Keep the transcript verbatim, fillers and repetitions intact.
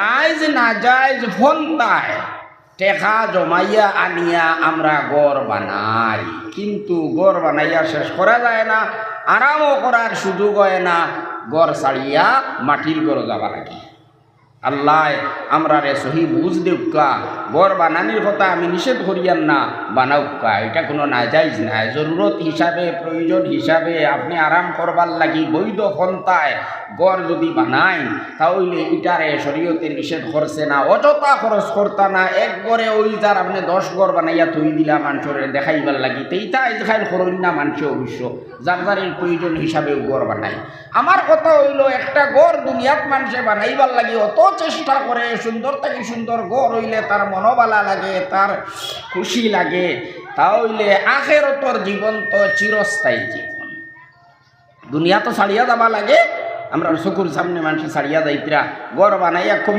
আইজ নাজাইজ ফন্দায় টেকা জমাইয়া আনিয়া আমরা ঘর বানাই, কিন্তু ঘর বানাইয়া শেষ করা যায় না, আরামও করার সুযোগ হয় না, ঘর ছাড়িয়া মাটির ঘর যাওয়া লাগে। আল্লায় আমরারে সহি বুঝ দেউক্কা। ঘর বানানির কথা আমি নিষেধ করিয়ার না, বানাউক্কা, এটা কোনো নাজাইজ নাই। জরুরত হিসাবে, প্রয়োজন হিসাবে আপনি আরাম করবার লাগি বৈধ পন্থায় ঘর যদি বানাইন, তাহলে ইটারে শরীয়তে নিষেধ করছে না। অযথা খরচ করতা না, এক ঘরে ওই যার আপনি দশ ঘর বানাইয়া থই দিলা মানষরে দেখাইবার লাগি, তে ইতা আইজকাইল করইন না মানষে অবশ্য, যার যার এই প্রয়োজন হিসাবে ঘর বানাই। আমার কথা হইল, একটা ঘর দুনিয়াত মানষে বানাইবার লাগি অত চেষ্টা করে, সুন্দর থাকি সুন্দর ঘর হইলে তার মনো ভালা লাগে, তার খুশি লাগে, তা হইলে আখেরাতর জীবন তো চিরস্থায়ী জীবন। দুনিয়া তো ছাড়িয়া যাবা লাগে, আমরার চকুর সামনে মানষে ছাড়িয়া যাইতরা, ঘর বানাইয়া খুব